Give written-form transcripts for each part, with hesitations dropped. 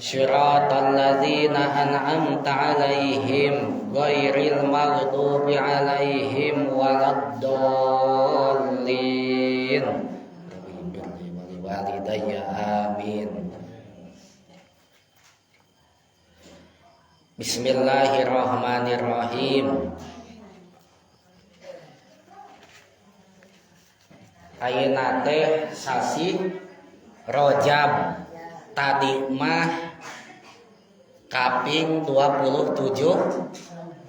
Shiratal ladzina an'amta 'alaihim ghairil maghdubi 'alaihim waladdallin. Rabbi walidayya amin. Bismillahirrahmanirrahim. Ayeuna teh sasi Rajab, tadi mah kaping 27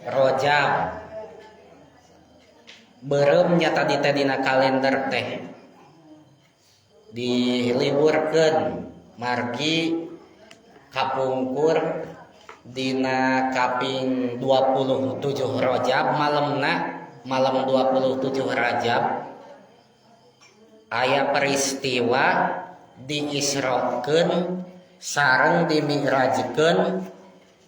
Rajab. Beureumnya tadi teh dina kalender teh diliburkeun margi kapungkur dina kaping 27 Rajab, malemna malam 27 Rajab aya peristiwa diisrokeun sareng dimi'rajkeun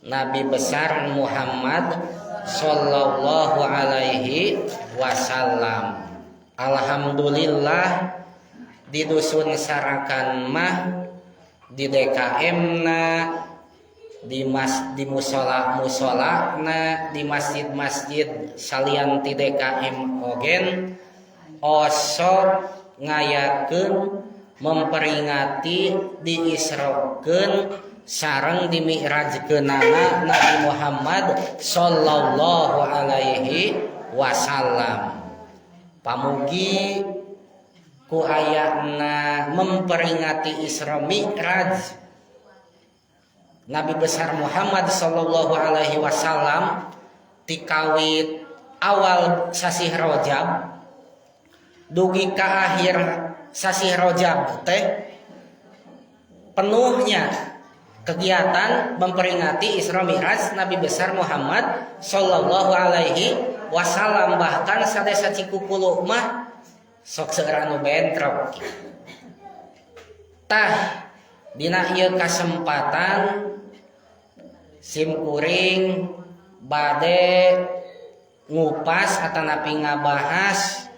Nabi besar Muhammad sallallahu alaihi wasallam. Alhamdulillah di dusun Sarakan mah di DKM na, di mas di musola musola na, di masjid-masjid salian ti DKM ogen osok ngayakeun memperingati diisrokeun sareng dimi'rajkeunana Nabi Muhammad sallallahu alaihi wasallam. Pamugi ku ayana memperingati Isra Mi'raj Nabi besar Muhammad sallallahu alaihi wasallam tikawit awal sasih Rajab dugi ka akhir sasih Rajab teh penuhnya kegiatan memperingati Isra Mi'raj Nabi besar Muhammad sallallahu alaihi wasallam. Bahkan sadesa Cikukulu mah sok seueur anu bentrok. Tah dina ieu kasempatan simkuring bade ngupas atanapi ngabahas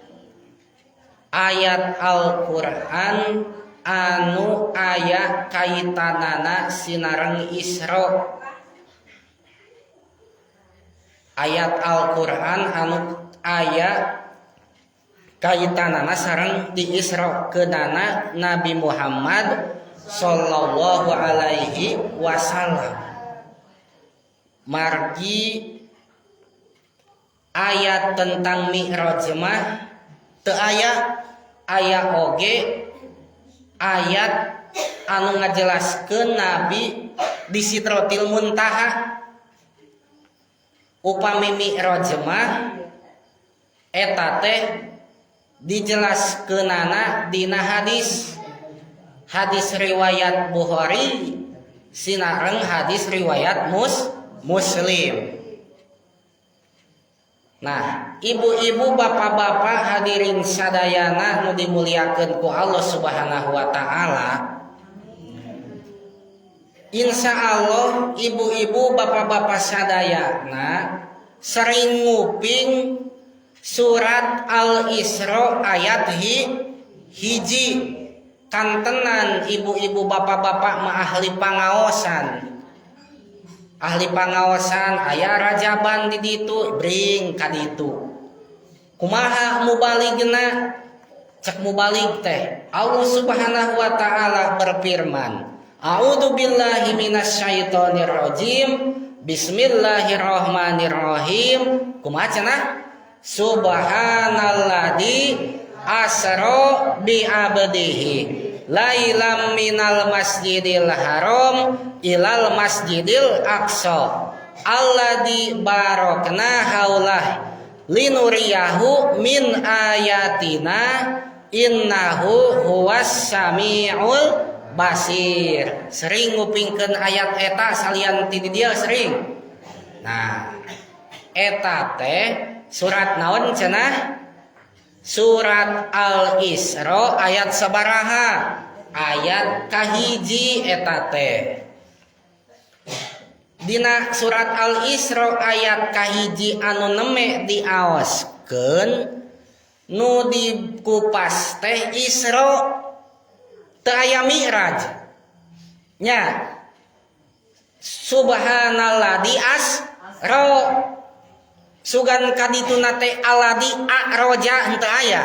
ayat Al-Qur'an anu aya kaitanana sinareng Isra. Ayat Al-Qur'an anu aya kaitanana sareng di Isra keunana Nabi Muhammad sallallahu alaihi wasallam. Margi ayat tentang Mi'raj mah teu aya, aya oge ayat anu ngajelaskeun Nabi di Sidratil Muntaha. Upami Mi'raj mah eta teh dijelaskeunana dina hadis, hadis riwayat Bukhari sinareng hadis riwayat Muslim. Nah, ibu-ibu, bapak-bapak hadirin sadayana nu dimuliakeun ku Allah Subhanahu wa taala. Insya Allah ibu-ibu, bapak-bapak sadayana sering nguping surat Al-Isra ayat hiji. Kantenan ibu-ibu, bapak-bapak mah ahli pangaosan. Ahli pangaosan aya rajaban di ditu, bring ka ditu. Kumaha mubaligna? Cek mubalig teh Allah Subhanahu wa taala berfirman, A'udzu billahi minasyaitonir rajim. Bismillahirrahmanirrahim. Kumaha cenah? Subhanalladzi asra bi abdihi lailam minal masjidil haram ilal masjidil aqsa alladzi barakna haulah linuriyahu min ayatina innahu huwas samiul basir. Sering ngupingkeun ayat eta salian ti dieu sering. Nah, eta teh surat naon cenah? Surat Al-Isra ayat sabaraha? Ayat kahiji eta teh. Dina surat Al-Isra ayat kahiji anu neme diaoskeun nu dikupas teh Isra teu aya Mi'raj. Nya. Subhanalladzi asro, sugan kadituna teh alladzi a'roja henteu aya.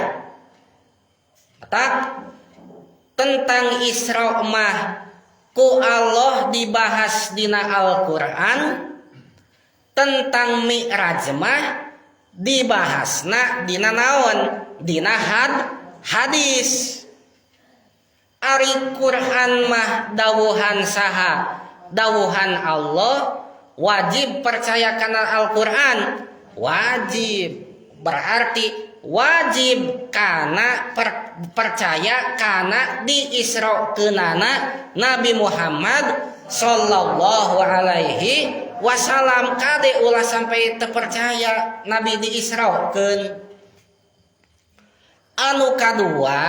Tak tentang Isra mah ku Allah dibahas dina Al-Qur'an, tentang Mi'raj mah dibahasna dina naon? Dina hadis. Ari Quran mah dawuhan saha? Dawuhan Allah. Wajib percaya kana Al-Quran, wajib. Berarti wajib kana percaya kana diisrokeunana Nabi Muhammad sallallahu alaihi wasallam. Kade ulah sampai terpercaya Nabi diisrokeun. Anu kadua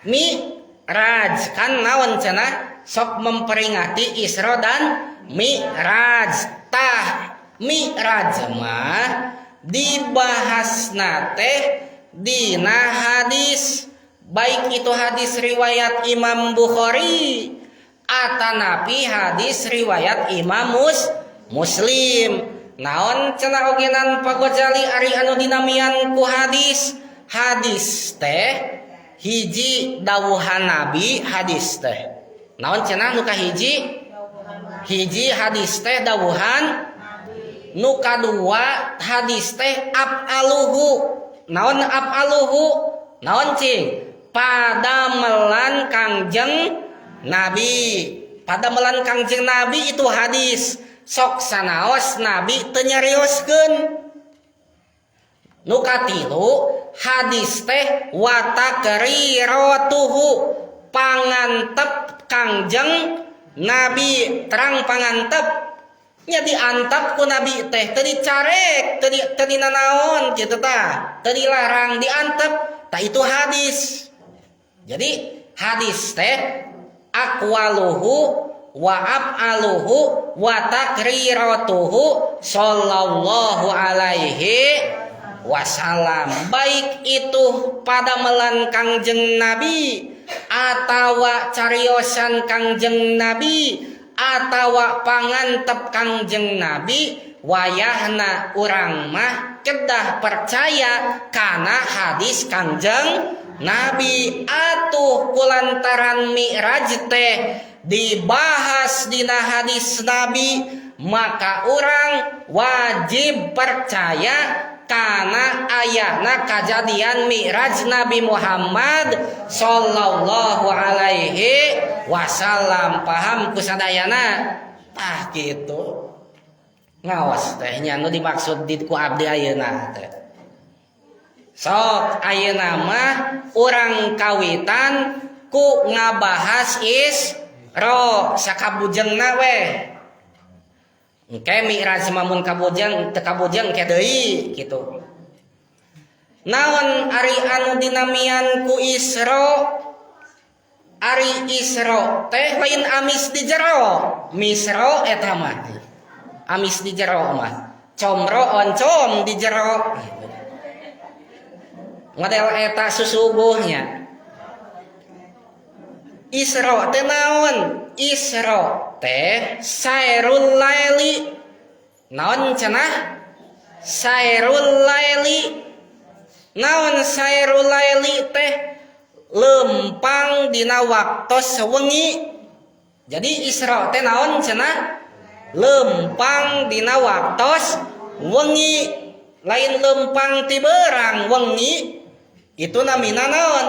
Mi'raj, kan naon cenah sok memperingati Isra dan Mi'raj. Tah Mi'raj mah dibahasna teh dina hadis, baik itu hadis riwayat Imam Bukhari atanapi hadis riwayat Imam Muslim. Naon cenah ogenan Pak Gozali ari anu dinamian ku hadis? Hadis teh hiji dawuhan Nabi. Hadis teh naon cenah nu kahiji? Hiji, hadis teh dawuhan. Nu kadua, hadis teh af'aluhu. Naon af'aluhu? Naon cing? Padamelan Kangjeng Nabi. Padamelan Kangjeng Nabi itu hadis. Sok sanaos Nabi teu nyarioskeun. Nu katilu, hadis teh wa taqriratuhu, pangantep Kangjeng Nabi. Terang pangantep nya, diantep ku Nabi teh, teu dicarek, teu dinanaon kitu tah, teu dilarang, diantep tah, itu hadis. Jadi hadis teh aqwaluhu wa af'aluhu wa taqriratuhu sallallahu alaihi wasallam, baik itu padamelan Kangjeng Nabi atawa cariosan Kangjeng Nabi atawa pangantep Kangjeng Nabi. Wayahna urang mah kedah percaya kana hadis Kangjeng Nabi. Atuh kulantaran Mi'raj teh dibahas dina hadis Nabi, maka urang wajib percaya kana ayana kejadian Mi'raj Nabi Muhammad sallallahu alaihi wasallam. Paham ku sadayana? Tah gitu ngawas teh nya nu dimaksud di ku abdi ayeuna teh. Sok ayeuna mah urang kawitan ku ngabahas Isra sakabujengna we. Engke Mi'raj mah mun kabujeng, teu kabujeng ke deui kitu. Naon ari anu dinamian ku Isra? Ari Isra teh lain amis di jero, Misro eta mah. Amis di jero mah. Comro oncom di jero. Model eta susuguhnya. Isra teh naon? Isra teh sairul laili. Naon cenah? Sairul laili. Naon sairul laili teh? Lempang dina waktos wengi. Jadi Isra teh naon cenah? Lempang dina waktos wengi. Lain lempang ti berang, wengi. Itu namina naon?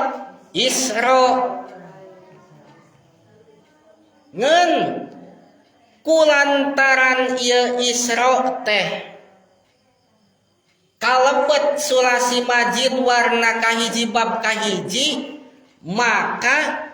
Isra. Ngen kulantaran ieu Isra teh kalebet sulasi majid warna kahiji bab kahiji, maka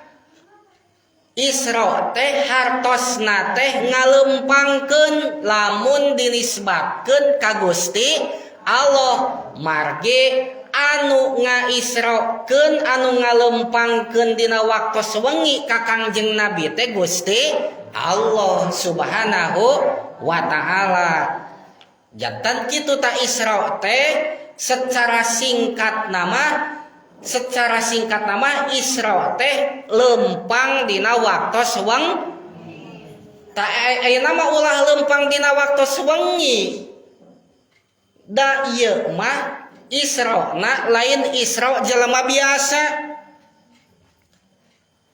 Isra teh hartosna teh ngalempangkeun lamun dinisbatkeun ka Gusti Allah, margi anu ngaisrokeun, anu ngalempangkeun dina waktu wengi ka Kangjeng Nabi teh Gusti Allah Subhanahu wa taala. Jantan kitu ta Isra teh secara singkat nama Isra teh lempang dina waktu weng. Tah ayeuna mah ulah lempang dina waktu wengi. Da ieu mah Isra na lain Isra jelema biasa.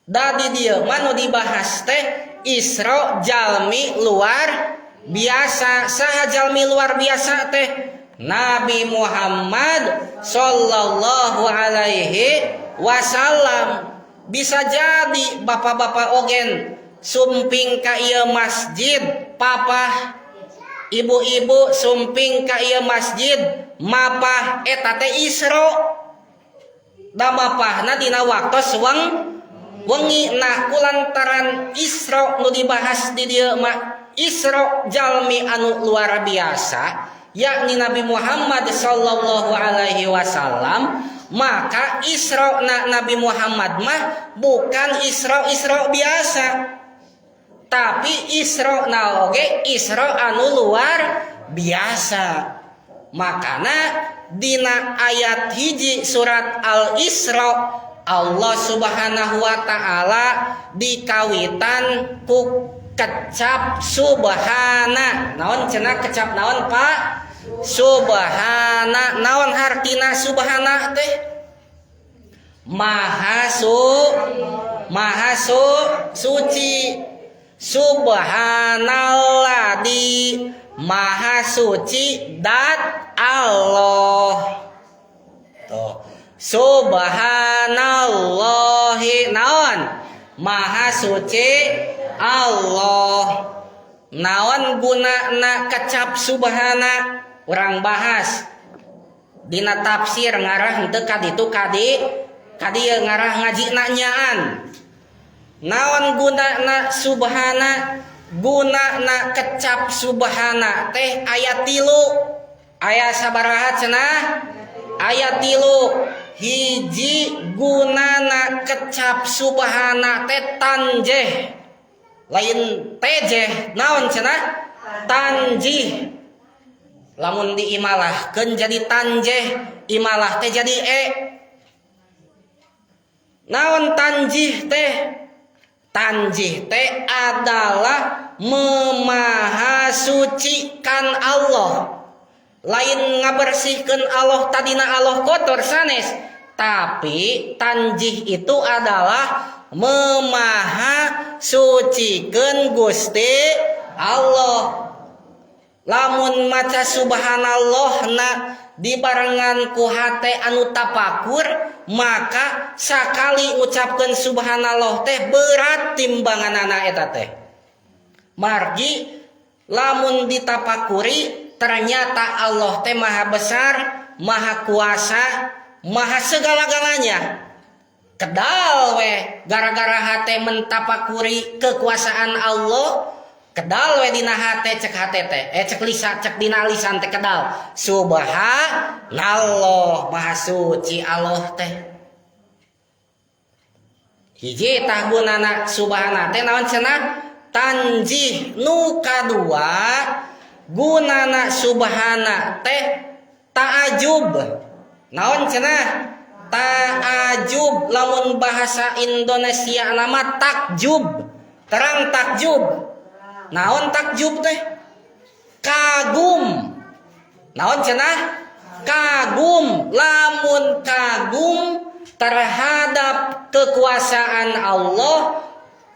Da di dieu mah nu dibahas teh Isra jalmi luar biasa. Saha jalmi luar biasa teh? Nabi Muhammad sallallahu alaihi wasallam. Bisa jadi bapak-bapak ogen sumping ka ieu masjid papah, ibu-ibu sumping ka ieu masjid mapah, eta teh Isra. Da mapahna dina waktu wengi. Nah, kulantaran Isra nu dibahas di dieu mah Isra jalmi anu luar biasa, yakni Nabi Muhammad sallallahu alaihi wasallam, maka Isra na Nabi Muhammad mah bukan Isra Isra biasa, tapi Isra na oge Isra anu luar biasa. Makana dina ayat 1 surat Al-Isra, Allah Subhanahu wa taala dikawitan ku kecap subhana. Naon cenah kecap naon, Pak? Subhana. Naon hartina subhana teh? Maha su maha su suci. Subhanalladzi, maha suci dat Allah. Tuh. Subhanallahi naon? Maha suci Allah. Naon gunana kecap subhana? Urang bahas dina tafsir, ngarah henteu ka ditu kadi kadieu, ngarah ngaji nanyaan. Naon gunana subhana? Gunana kecap subhana teh aya 3. Aya sabaraha cenah? Aya 3. Hiji, gunana kecap subhana teh tanjeh, lain tejeh. Naon cenah? Tanjih. Lamun diimalahkeun jadi tanjeh, imalah teh jadi e. Naon tanjih teh? Tanjih teh adalah memahasucikan Allah. Lain ngabersihkan Allah, tadina Allah kotor, sanes, tapi tanjih itu adalah memahasucikan Gusti Allah. Lamun maca subhanallah na dibarengan ku hate anu tapakur, maka sakali ngucapkeun subhanallah teh berat timbanganana eta teh. Margi lamun ditapakuri, ternyata Allah teh maha besar, maha kuasa, maha segala-galanya. Kedal we gara-gara hate mentapakuri kekuasaan Allah, kedal we dina hate, cek hate teh, eh, cek lisan, cek dina lisan teh kedal subhanallah, maha suci Allah teh. Hiji tah gunana subhana teh naon cenah? Tanjih. Nu kadua, gunana subhana teh ta'ajub. Naon cenah ta'ajub? Lamun bahasa Indonesia nama takjub. Terang takjub? Naon takjub teh? Kagum. Naon cenah? Kagum. Lamun kagum terhadap kekuasaan Allah,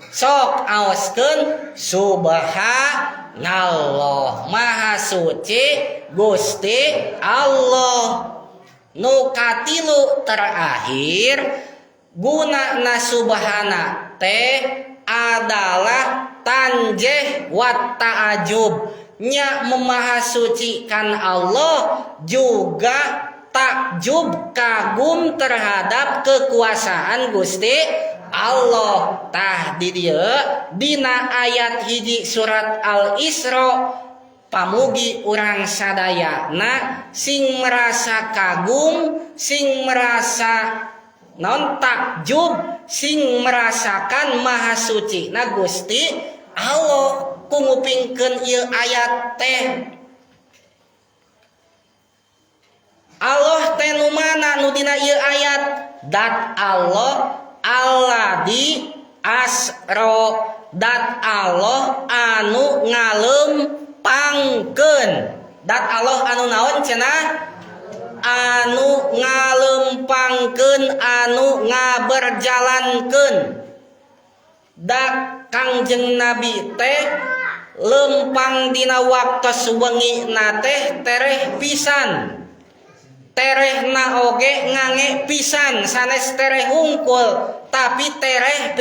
sok aoskeun subhanallah, maha suci Gusti Allah. Nu katilu, terakhir, guna subhana teh adalah tanjeh wa ta'ajub nya, memahasucikan Allah juga takjub, kagum terhadap kekuasaan Gusti Allah. Tah, di dieu dina ayat 1 surat Al-Isra, pamugi urang sadayana sing merasa kagum, sing merasa non takjub, sing merasakan maha suci na Gusti Allah ku ngupingkeun ieu ayat teh. Allah teh nu mana nu dina ieu ayat? Dat Allah alladzi asro, dat Allah anu Dat Allah anu naon cenah? Anu ngalempangkeun, anu ngaberjalankeun. Da Kangjeng Nabi teh lempang dina waktos wengi na teh tereh pisan. Terehna oge ngange pisan, sanes tereh hungkul, tapi tereh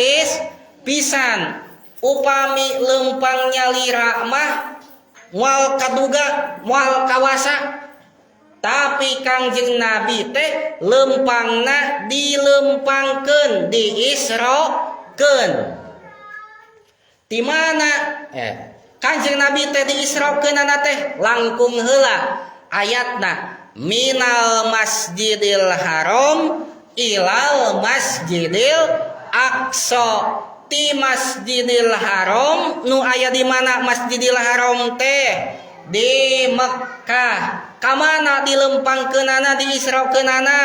pisan. Upami lempang nyalira mah moal kaduga, moal kawasa. Tapi Kangjeng Nabi teh lempangna dilempangkeun, diisrokeun. Di mana? Kangjeng Nabi teh diisrokeunana teh langkung heula ayatna minal masjidil haram ilal masjidil aqsa. Ti Masjidil Haram nu aya di mana Masjidil Haram teh? Di Mekkah. Ka mana dilempangkeunana, diisrokeunana?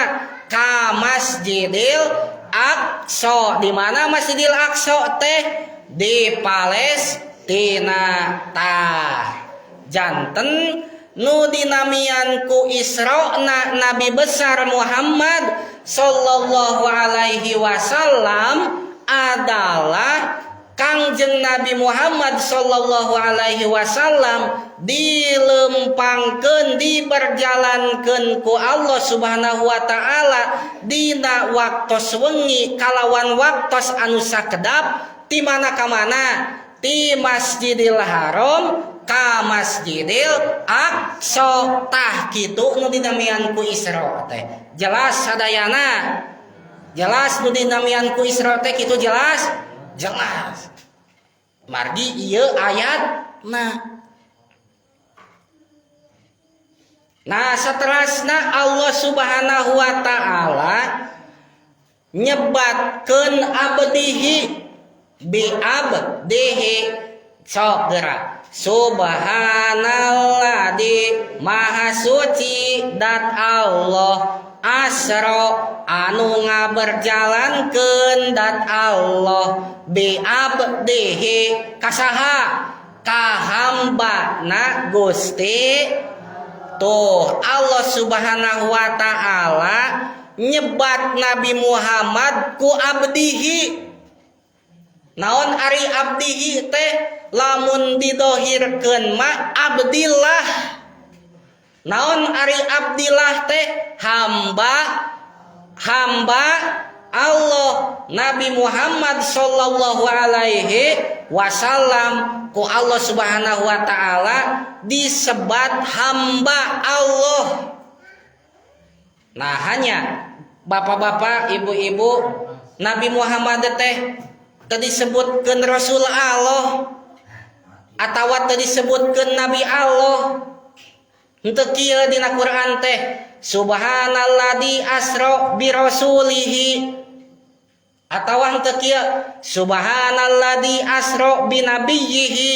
Ka Masjidil Aqsa. Di mana Masjidil Aqsa teh? Di Palestina. Tah, janten nu dinamian ku Isra Nabi besar Muhammad sallallahu alaihi wasallam adalah Kangjeng Nabi Muhammad sallallahu alaihi wasallam dilempangkeun, diberjalankeun ku Allah Subhanahu wa taala dina waktos wengi kalawan waktos anu sakedap. Ti mana ka mana? Ti Masjidil Haram ka Masjidil Aqsa. Tah, kitu nu dinamian ku Isra teh. Jelas sadayana? Jelas nu dinamian ku Isra teh kitu? Jelas, jelas. Margi ieu ayat. Nah, seterusna Allah Subhanahu wa taala nyebatkeun abdihi, bi abdihi. Sok gerak. Subhanalladzi, maha suci dat Allah, asra, anu ngaberjalankeun dat Allah, bi abdihi, kasaha? Ka hambana Gusti. Tuh, Allah Subhanahu wa taala nyebat Nabi Muhammad ku abdihi. Naon ari abdihi teh? Lamun didohirkeun mah abdillah. Naon ari abdillah teh? Hamba, hamba Allah. Nabi Muhammad sallallahu alaihi wasallam ku Allah Subhanahu wa taala disebat hamba Allah. Nah, hanya bapak-bapak, ibu-ibu, Nabi Muhammad teh teu disebutkeun Rasul Allah atawa teu disebutkeun Nabi Allah. Henteu kieu dina Quran teh, subhanalladzi asra bi rasulihi, atawa henteu kieu, subhanalladzi asra bi nabiyyihi,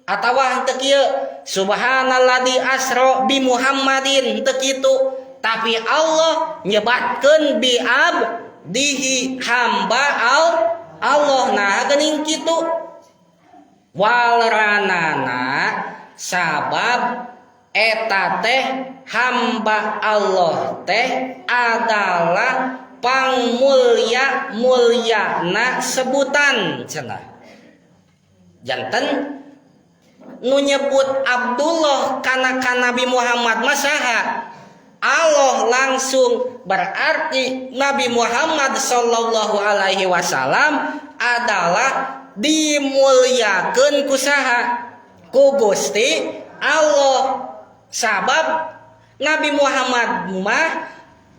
atawa henteu kieu, subhanalladzi asra bi Muhammadin. Henteu kitu, tapi Allah nyebatkeun bi abdihi, hamba Allah. Nah, geuning kitu walranana, sabab eta teh hamba Allah teh adalah pangmulia mulyana sebutan cenah. Janten nu nyebut Abdullah kana ka Nabi Muhammad mah saha? Allah langsung. Berarti Nabi Muhammad sallallahu alaihi wasallam adalah dimuliakeun ku saha? Ku Gusti Allah. Sabab Nabi Muhammad mah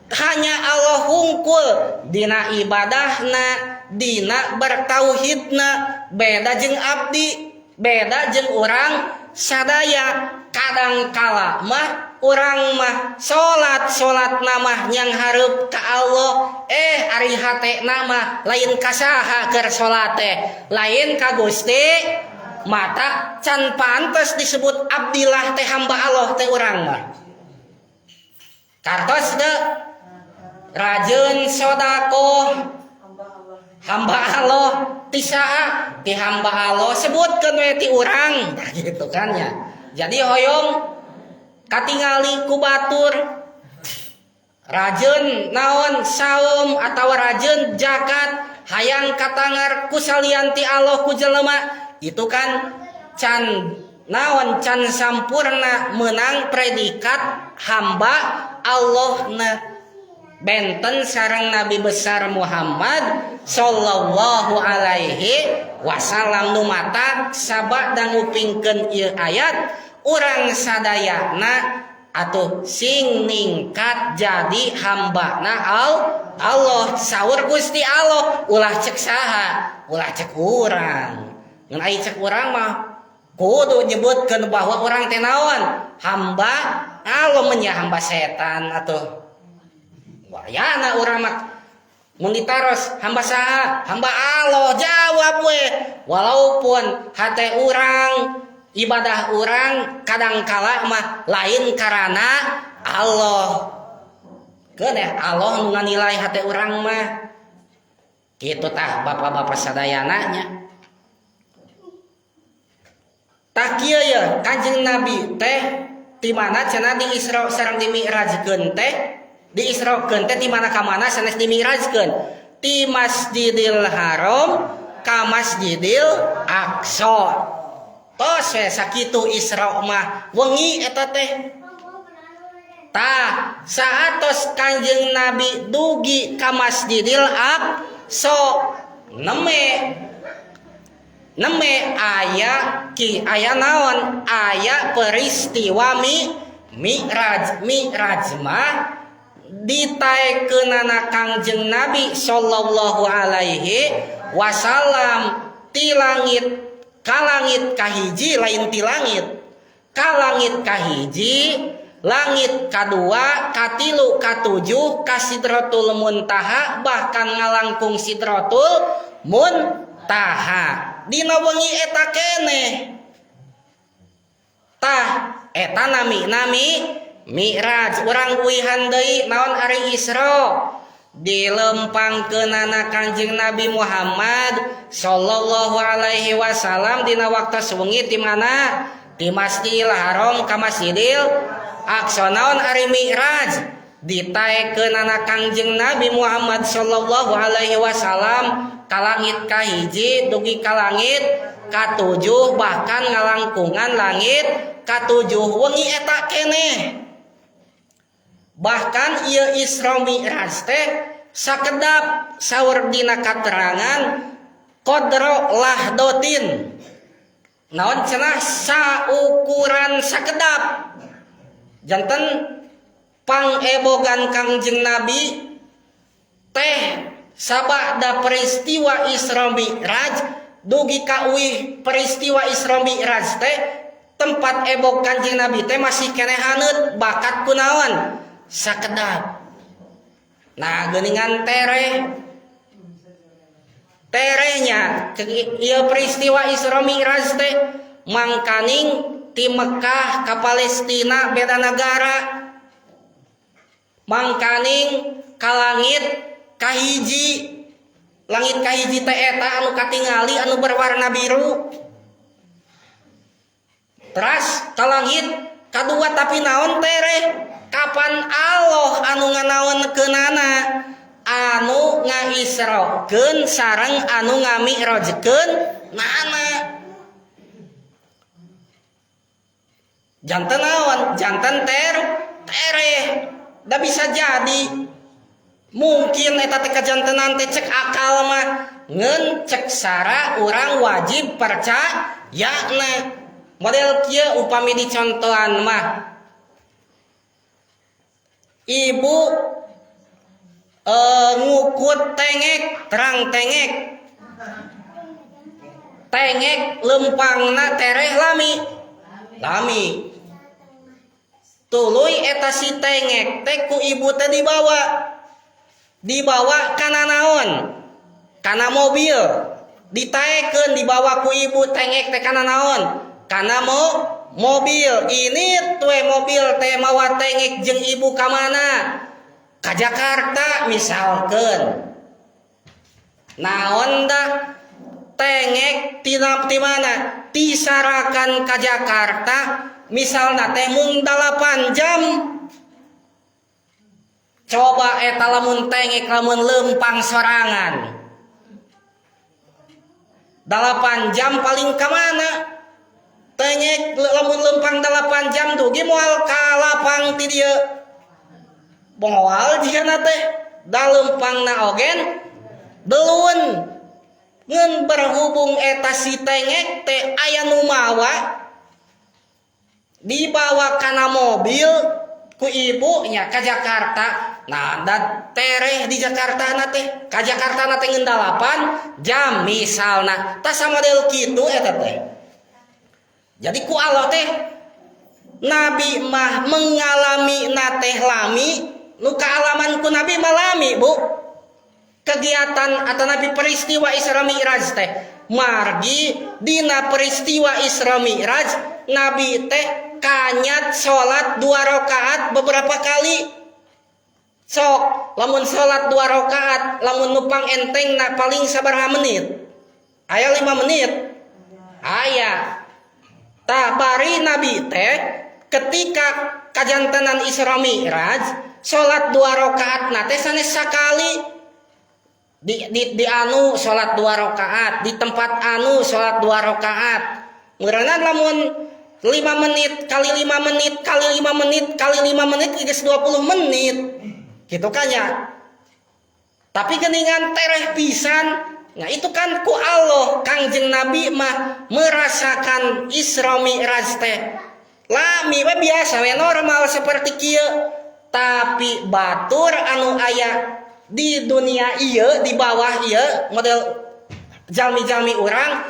hanya Allah hungkul dina ibadahna, dina bertauhidna. Beda jeung abdi, beda jeung urang sadaya. Kadang kala mah urang mah salat, salat namah yang hareup ka Allah, ari hate nama lain ka saha keur salat teh? Lain ka Gusti. Mata can pantes disebut abdillah teh, hamba Allah teh urang mah. Kartos teu? Rajin sodakoh, hamba Allah. Ti saha? Ti hamba Allah. Sebutkeun we ti urang. Nah, gitu kan ya. Jadi hoyong Katingali ku batur rajeun naon saum atawa rajeun zakat hayang katangar ku salian ti Allah ku jelema itu kan can naon can sampurna menang predikat hamba Allahna. Benten sareng Nabi besar Muhammad sallallahu alaihi wasallam nu mata sabada ngupingkeun ieu ayat urang sadayana atuh sing ningkat jadi hambana Allah. Saur Gusti Allah ulah cek saha, ulah cek urang. Ngan ai cek urang mah kudu nyebutkeun bahwa urang teh naon hamba Allah menya hamba setan atuh. Wayana urang mah mun ditaros hamba saha, hamba Allah jawab we. Walaupun hate urang ibadah urang kadangkala mah lain karena Allah. Keun Allah nu nganilai hate urang mah. Kitu tah bapak-bapak sadayana nya. Tah kieu ye Kanjeng Nabi teh di mana cenah di Isra sareng di Mi'rajkeun teh, di Israkeun teh di mana ka mana sanes di Mi'rajkeun? Ti Masjidil Haram ka Masjidil Aqsa. Tos we sakitu Isra mah wengi eta teh. Tah saatos Kanjeng Nabi dugi ka Masjidil Aqsa neme aya ki aya naon aya peristiwa Mi'raj. Mi'raj mah ditaekeunana Kangjeng Nabi sallallahu alaihi wasallam ti langit ka langit kahiji, lain ti langit ka langit kahiji, langit kadua, katilu, katujuh, ka Sidratul Muntaha, bahkan ngalangkung Sidratul Muntaha dina wengi eta keneh. Tah eta nami-nami Mi'raj. Urang uihan deui naon ari Isra dilempangkeunana Kanjeng Nabi Muhammad sallallahu alaihi wasallam dina waktu wengi ti mana? Di Masjidil Haram ka Masjidil Aqsa. Naon ari Mi'raj ditaekeunana Kangjeng Nabi Muhammad sallallahu alaihi wasallam ka langit kahiji dugi ka langit katujuh, bahkan ngalangkungan langit katujuh wengi eta keneh. Bahkan ieu Isra Mi'raj teh sakedap saur dina katerangan qadra lahdotin naon cenah saukuran sakedap. Janten pangebogan Kangjeng Nabi teh sabada peristiwa Isra Mi'raj dugi ka uih peristiwa Isra Mi'raj teh tempat ebog Kanjeng Nabi teh masih keneh haneut bakat kunaon sakedap. Nah geuningan tereh terehnya ieu peristiwa Isra Mi'raj teh mangkaning ti Mekah ka Palestina beda negara, mangkaning ka langit kahiji, langit kahiji teh eta anu katingali anu berwarna biru, teras ka langit kadua tapi naon tereh kapan Allah anu nganaonkeunana anu ngaisrokeun sareng anu ngami'rajkeun nana. Janten naon janten tereh da bisa jadi mungkin eta teh kajantenan teh cek akal mah ngeun cek sara urang wajib percayana. Model kieu upami dicontohan mah ibu ngukut tengek terang tengek tengek lempangna tereh lami lami tuluy eta si tengek teh ku ibu teh dibawa kana naon kana mobil ditaekeun dibawa ku ibu tengek teh kana naon kana mobil. Ini tue mobil teh mawa tengek jeung ibu ka mana ka Jakarta misalkeun. Naon dah tengek tina ti mana Ti Sarakan ka Jakarta misalna teh mung 8 jam. Coba eta lamun tengek, lamun lempang sorangan 8 jam paling ka mana tengek? Lamun lempang 8 jam dugi moal ka lapang ti dieu, moal jigana teh, da lempangna oge belun. Ngan berhubung eta si tengek teh aya nu mawa, dibawa kana mobil ku ibunya ke Jakarta. Nah, dan tereh di Jakarta na teh, ka Jakarta na teh ngan 8 jam misalna. Tas model kitu eta teh. Jadi ku Allah teh Nabi mah mengalami na teh lami, nu kaalaman ku Nabi mah lami, Bu, kegiatan atau nabi peristiwa Isra Mi'raj teh. Margi dina peristiwa Isra Mi'raj Nabi teh kanyat sholat dua rakaat beberapa kali. Sok lamun sholat dua rakaat, lamun numpang enteng na paling sabaraha menit? Aya 5 menit aya. Tah, bari Nabi teh ketika kajantenan Isra Mi'raj sholat dua rakaat na teh sanes sakali. Di anu sholat dua rakaat, di tempat anu sholat dua rakaat. Meureunan lamun 5 menit kali 5 menit kali 5 menit kali 5 menit geus 20 menit gitu kan ya. Tapi geningan tereh pisan. Nah, itu kan ku Allah Kangjeng Nabi mah merasakan Isra Mi'raj teh lami we, biasa we, normal seperti kieu. Tapi batur anu aya di dunia ieu, di bawah ieu, model jalmi-jalmi urang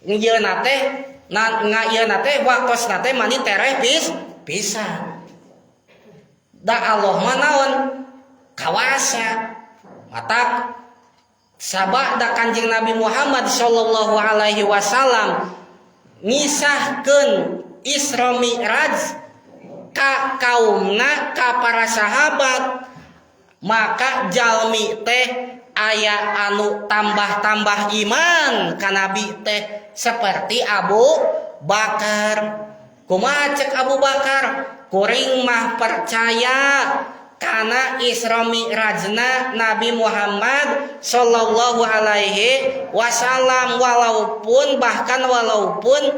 ieu na teh na nga ieu na teh waktosna teh mani tereh pisan. Da Allah mah naon kawasa. Matak sabada Kanjeng Nabi Muhammad sallallahu alaihi wasallam ngisahkeun Isra Mi'raj ka kaumna, ka para sahabat, maka jalmi teh aya anu tambah-tambah iman ka Nabi teh, seperti Abu Bakar. Kumaha cek Abu Bakar? "Kuring mah percaya karena Isra Mi'rajna Nabi Muhammad Shallallahu alaihi wasallam, walaupun, bahkan walaupun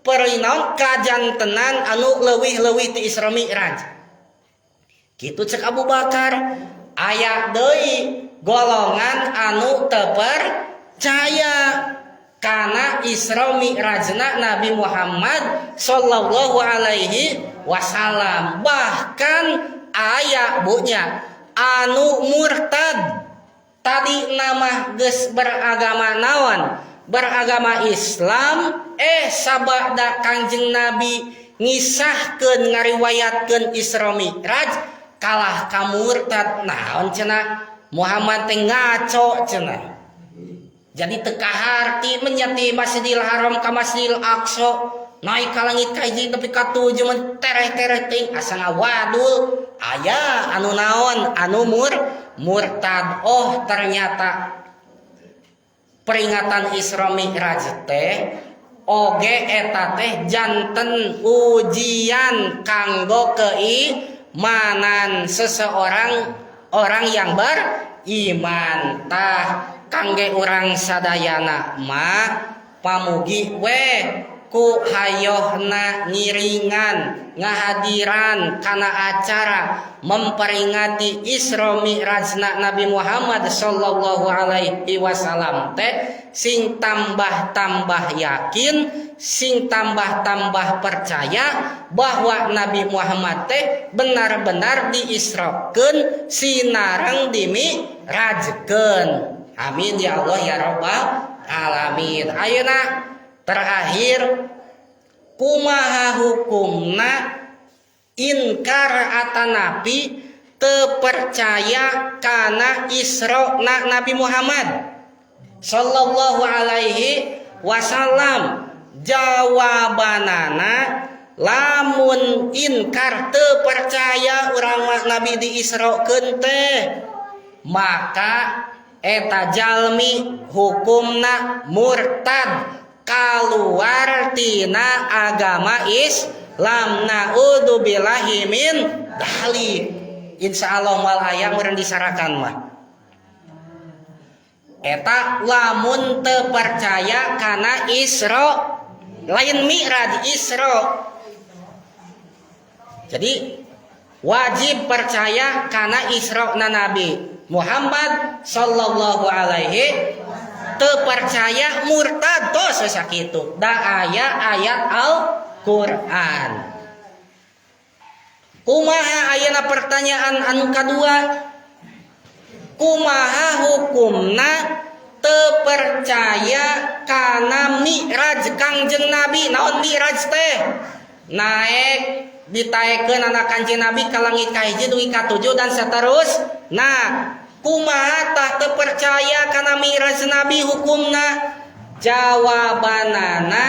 perinaon kajantenan anu leuwih-leuwih ti Isra Mi'raj." Gitu cek Abu Bakar. Aya deui golongan anu teu percaya karena Isra Mi'rajna Nabi Muhammad Shallallahu alaihi wasallam. Bahkan aya, Bu nya, anu murtad. Tadi nama geus beragama naon, beragama Islam, sabada Kangjeng Nabi ngisahkeun, ngariwayatkeun Isra Mi'raj, kalah ka murtad. "Naon cenah, Muhammad teh ngaco," cenah, "jadi teu kaharti menyati Masjidil Haram ka Masjidil Aqsa, naik ka langit ka hiji nepi ka tujuh men tereh-tereh teuing, asa ngawadul." Aya anu naon, anu murtad. Oh, ternyata peringatan Isra Mi'raj teh oge eta teh janten ujian kanggo keimanan seseorang, orang yang beriman. Tah, kangge urang sadayana mah pamugi we ku hayohna ngiringan, ngahadiran kana acara memperingati Isra Mi'rajna Nabi Muhammad sallallahu alaihi wasallam teh sing tambah-tambah yakin, sing tambah-tambah percaya bahwa Nabi Muhammad teh benar-benar diisrokeun sinareng dimi'rajkeun. Amin ya Allah ya Rabbal alamin. Ayeuna terakhir, kumaha hukumna inkar atanapi teu percaya kana Isra na Nabi Muhammad sallallahu alaihi wasallam? Jawabanana, lamun inkar, teu percaya urang mah Nabi diisrokeun teh, maka eta jalmi hukumna murtad. Keluar tina agama Islam, naudzubillahi min dzalik. Insya Allah moal aya meureun disarakan mah. Eta lamun teu percaya kana Isra, lain Mi'raj, Isra. Jadi wajib percaya kana Isra na Nabi Muhammad sallallahu alaihi. Teu percaya murtad, tos sakitu, da aya ayat Al-Qur'an. Kumaha ayeuna pertanyaan anu kadua? Kumaha hukumna teu percaya kana Mi'raj Kangjeng Nabi? Naon Mi'raj teh? Naik, ditaekkeun anak Kanjeng Nabi ka langit kahiji dugi ka tujuh dan seterus. Nah, kumaha tah teu percaya kana Mi'raj Nabi hukumna? Jawabanana,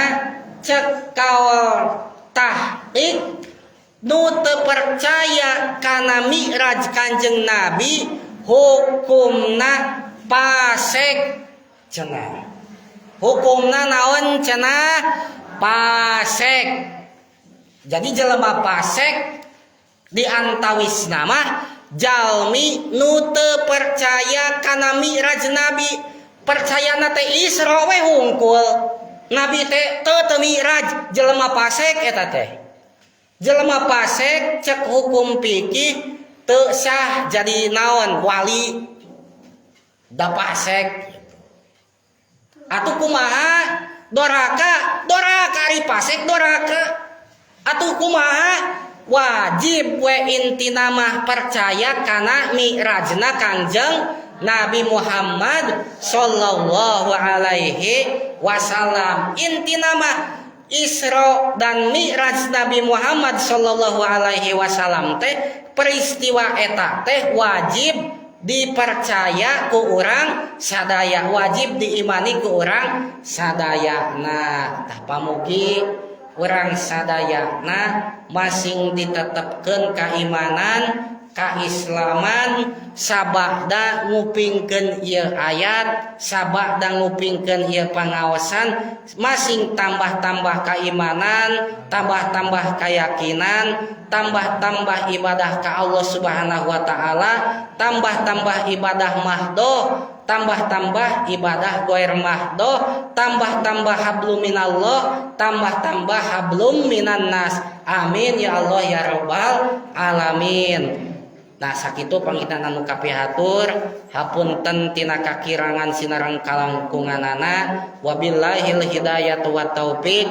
cek kaul tahqiq, nu teu percaya kana Mi'raj Kanjeng Nabi hukumna pasek cenah. Hukumna naon cenah? Pasek. Jadi jelema pasek di antawis nama jalmi nu teu percaya kana Mi'raj Nabi, percayana teh Isra we hungkul, Nabi teh teu teu Mi'raj, jelema pasek eta teh. Jelema pasek cek hukum fikih teu sah jadi naon? Wali, da pasek. Atuh kumaha? Doraka, doraka, ari pasek doraka. Atuh kumaha? Wajib we intina mah percaya kana Mi'rajna Kangjeng Nabi Muhammad sallallahu alaihi wasallam. Intina mah Isra dan Mi'raj Nabi Muhammad sallallahu alaihi wasallam teh, peristiwa eta teh wajib dipercaya ku urang sadaya, wajib diimani ku urang sadaya. Nah, tah, pamugi urang sadayana masing ditetepkeun keimanan, kaislaman sabada ngupingkeun ieu ayat, sabada ngupingkeun ieu pangaosan, masing tambah-tambah keimanan, tambah-tambah keyakinan, tambah-tambah ibadah ka Allah Subhanahu wa taala, tambah-tambah ibadah mahdoh, tambah-tambah ibadah goir mahdoh, tambah-tambah hablum minallah, tambah-tambah hablum minan nas. Amin ya Allah ya robbal alamin. Nah, sakitu panginten anu kapihatur, hapunten tina kakirangan sinareng kalangkunganana. Wabillahil hidayatu wat taufik.